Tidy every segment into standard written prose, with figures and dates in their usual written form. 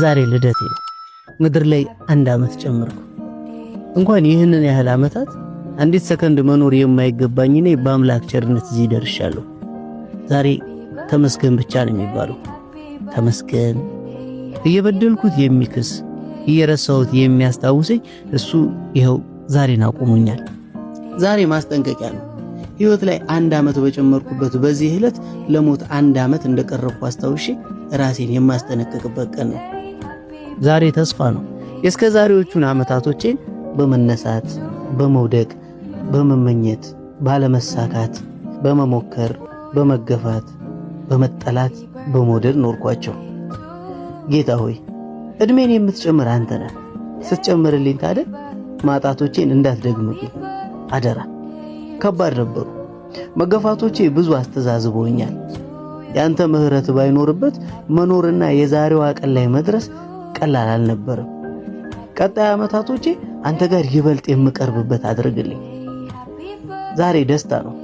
ዛሬ ልደቴ ነው። ምድር ላይ አንድ ዓመት ጨመርኩ። እንኳን ይህንን ያህል ዓመታት አንዲት ሰከንድ መኖር የማይገባኝ እኔ በአምላክ ቸርነት እዚህ ደርሻለሁ። ዛሬ ተመስገን ብቻ ነው የሚባለው። ተመስገን። እየበደልኩት የሚክስ፣ እየረሳሁት የሚያስታውሰኝ እሱ ይኸው ዛሬን አቁሞኛል። ዛሬ ማስጠንቀቂያ ነው። ሕይወት ላይ አንድ ዓመት በጨመርኩበት በዚህ ዕለት ለሞት አንድ ዓመት እንደቀረብኩ አስታውሼ ራሴን የማስጠነቅቅበት ቀን ነው። ዛሬ ተስፋ ነው። የእስከ ዛሬዎቹን ዓመታቶቼን በመነሳት፣ በመውደቅ፣ በመመኘት፣ ባለመሳካት፣ በመሞከር፣ በመገፋት፣ በመጠላት፣ በመውደድ ኖርኳቸው። ጌታ ሆይ፣ እድሜን የምትጨምር አንተ ነህ። ስትጨምርልኝ ታዲያ ማጣቶቼን እንዳትደግምብኝ አደራ። ከባድ ነበሩ መገፋቶቼ፣ ብዙ አስተዛዝበውኛል። ያንተ ምህረት ባይኖርበት መኖርና የዛሬዋ ቀን ላይ መድረስ ቀላል አልነበረም። ቀጣይ ዓመታቶቼ አንተ ጋር ይበልጥ የምቀርብበት አድርግልኝ። ዛሬ ደስታ ነው።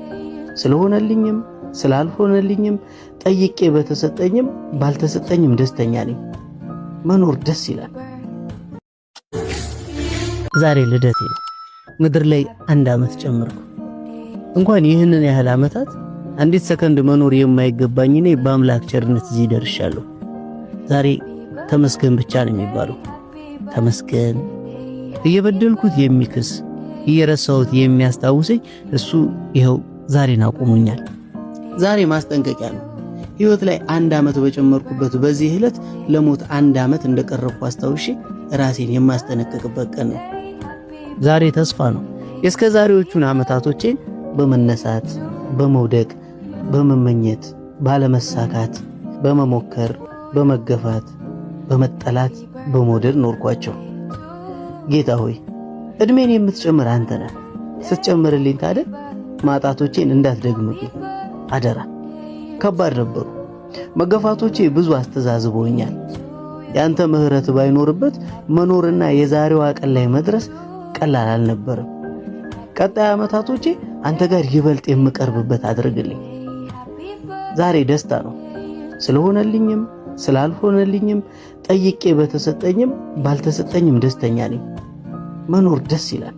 ስለሆነልኝም ስላልሆነልኝም፣ ጠይቄ በተሰጠኝም ባልተሰጠኝም ደስተኛ ነኝ። መኖር ደስ ይላል። ዛሬ ልደቴ ነው። ምድር ላይ አንድ ዓመት ጨመርኩ። እንኳን ይህንን ያህል ዓመታት አንዲት ሰከንድ መኖር የማይገባኝ እኔ በአምላክ ቸርነት እዚህ ደርሻለሁ። ዛሬ ተመስገን ብቻ ነው የሚባለው። ተመስገን። እየበደልኩት የሚክስ፣ እየረሳሁት የሚያስታውሰኝ እሱ ይኸው ዛሬን አቁሞኛል። ዛሬ ማስጠንቀቂያ ነው። ሕይወት ላይ አንድ ዓመት በጨመርኩበት በዚህ ዕለት ለሞት አንድ ዓመት እንደቀረብኩ አስታውሼ ራሴን የማስጠነቅቅበት ቀን ነው። ዛሬ ተስፋ ነው። የእስከ ዛሬዎቹን ዓመታቶቼን በመነሳት፣ በመውደቅ፣ በመመኘት፣ ባለመሳካት፣ በመሞከር፣ በመገፋት፣ በመጠላት፣ በመውደድ ኖርኳቸው። ጌታ ሆይ፣ እድሜን የምትጨምር አንተ ነህ። ስትጨምርልኝ ታዲያ ማጣቶቼን እንዳትደግምብኝ አደራ። ከባድ ነበሩ መገፋቶቼ፣ ብዙ አስተዛዝበውኛል። ያንተ ምህረት ባይኖርበት መኖርና የዛሬዋ ቀን ላይ መድረስ ቀላል አልነበረም። ቀጣይ ዓመታቶቼ አንተ ጋር ይበልጥ የምቀርብበት አድርግልኝ። ዛሬ ደስታ ነው። ስለሆነልኝም ስላልሆነልኝም፣ ጠይቄ በተሰጠኝም ባልተሰጠኝም ደስተኛ ነኝ። መኖር ደስ ይላል።